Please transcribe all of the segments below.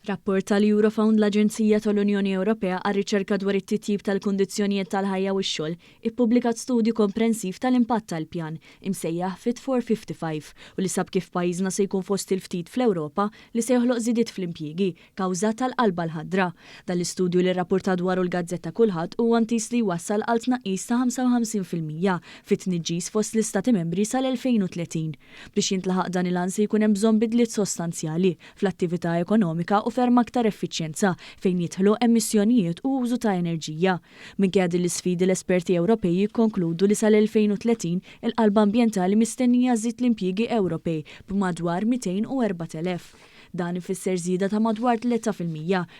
Rapport tal-Eurofound, l-Aġenzija tal-Unjoni Ewropea għar-riċerka dwar it-titjib tal-kundizzjonijiet tal-ħajja u x-xogħol, ippubblikat studju komprensiv tal-impatt tal-pjan, imsejjaħ Fit for 55, u li sab kif pajjiżna se jkun fost il-ftit fl-Ewropa li se joħloq żidiet fl-impjiegi, kawża tal-qalba l-ħadra. Dan l-istudju li rrappurtat dwaru l-gazzetta Kullħadd huwa intiż li jwassal għal tnaqqis ta' 55% fit-tniġġis fost l-Istati Membri sal-2030. Biex jintlaħaq dan il-għan se jkun hemm bżonn bidliet sostanzjali fl-attività ekonomika u ferm aktar effiċjenza fejn jidħlu emissjonijiet u użu ta' enerġija. Minkejja din l-isfidi l-esperti Ewropej jikkonkludu li sal-2030 il-qalba ambjentali mistennija żżid l-impjiegi Ewropej b'madwar 204,000. Dan ifisser żieda ta' madwar 3%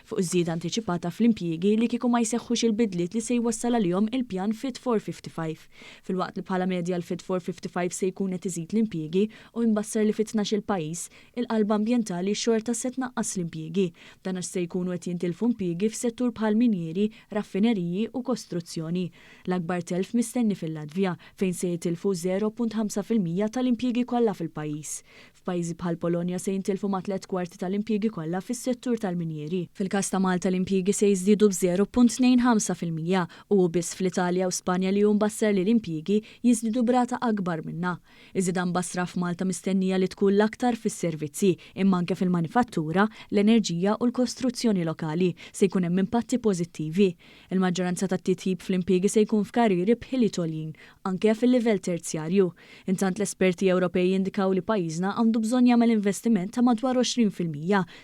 fuq iż-żieda antiċipata fl-impjiegi li kieku ma jseħħux il-bidliet li se jwassal għalihom il-pjan Fit for 55. Filwaqt li bħala medja l-Fit for 55 se jkun qed iżid l-impjiegi u imbassar li fi 12-il pajjiż, il-qalba ambjentali xorta se tnaqqas l-impjiegi. Dan għax se jkunu qed jintilfu impjiegi f'settur bħal minjieri, raffineriji u kostruzzjoni. L-akbar telf mistenni fil-Latvja, fejn se jitilfu 0.5% tal-impjiegi kollha fil-pajjiż. F'pajjiżi bħal Polonja se jintilfu ma' 3/4 tal-impjiegi kollha fis-settur tal-minjieri. Fil-każ ta' Malta l-impjiegi se jiżdiedu b'0.25% u hu biss fl-Italja u Spanja li hu mbassar li l-impjiegi jiżdiedu b'rata akbar minnha. Iż-żieda mbassra f'Malta mistennija li tkun l-aktar fis-servizzi, imma anke fil-manifattura, l-enerġija u l-kostruzzjoni lokali se jkun hemm impatti pożittivi. Il-maġġoranza tat-titjib fl-impjiegi se jkun f'karrieri b'ħiliet għoljin, anke fil-livell terzjarju. Intant l-esperti Ewropej jindikaw li pajjiżna għandu bżonn jagħmel investiment ta' madwar 20%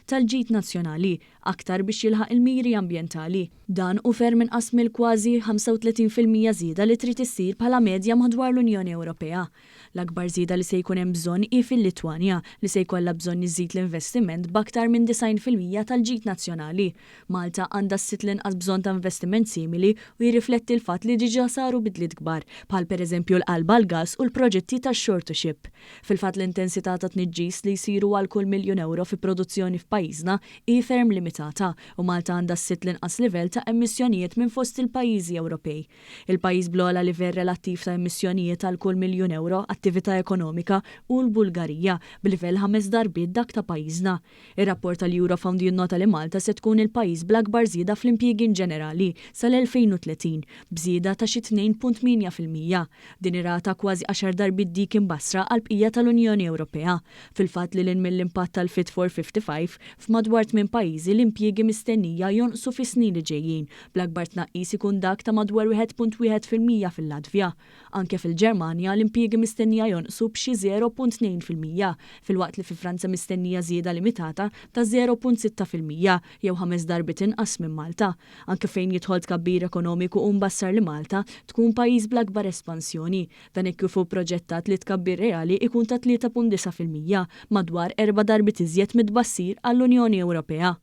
tal-ġid nazzjonali aktar biex jilħaq il-miri ambjentali. Dan hu ferm inqas mill-kważi 35% żieda li trid issir bħala medja madwar l-Unjoni Ewropea. L-akbar żieda li se jkun hemm bżonn hi fil-Litwanja, li se jkollha bżonn iżżid l-investiment b'aktar minn 90% tal-ġid nazzjonali. Malta għandha s-sitt l-inqas bżonn ta' investiment simili u jirrifletti l-fatt li diġà saru bidliet kbar, bħal pereżempju l-qalba għall-gass u l-proġetti tax-shore to ship. Fil-fatt l-intensità ta' tniġġis li jsiru għal kull miljun ewro fi produzzjoni f'pajjiżna hi ferm limitata u Malta għandha s-sitt l-inqas livell ta' emissjonijiet minn fost il-pajjiżi Ewropej. Il-pajjiż bl-ogħla livell relattiv ta' emissjonijiet għal kull miljun ewro attività ekonomika hu l-Bulgarija, b'livell ħames darbiet dak ta' pajjiżna. Ir-rapport tal-Eurofound jinnota li Malta se tkun il-pajjiż bl-akbar żieda fl-impjiegi inġenerali sal-2030, b'żieda ta' xi 2.8%. Din ir-rata kważi għaxar darbiet dik imbassra għall-bqija tal-Unjoni Ewropea. Fil-fatt lil hinn mill-impatt tal-Fit for 55, f'madwar tmien pajjiżi l-impjiegi mistennija jonqsu fis-snin li ġejjin, bl-akbar tnaqqis ikun dak ta' madwar 1.1% fil-Latvja. Anke fil-Ġermanja, l-impjiegi mistennija jonqsu b'xi 0.2%, filwaqt li fi Franza mistennija żieda limitata ta' 0.6%, jew ħames darbiet inqas minn Malta. Anke fejn jidħol tkabbir ekonomiku hu mbassar li Malta tkun pajjiż bl-akbar espansjoni. Dan hekk kif hu proġettat li t-tkabbir reali ikun ta' 3.9%, madwar erba' darbiet iżjed mit-tbassir għall-Unjoni Ewropea.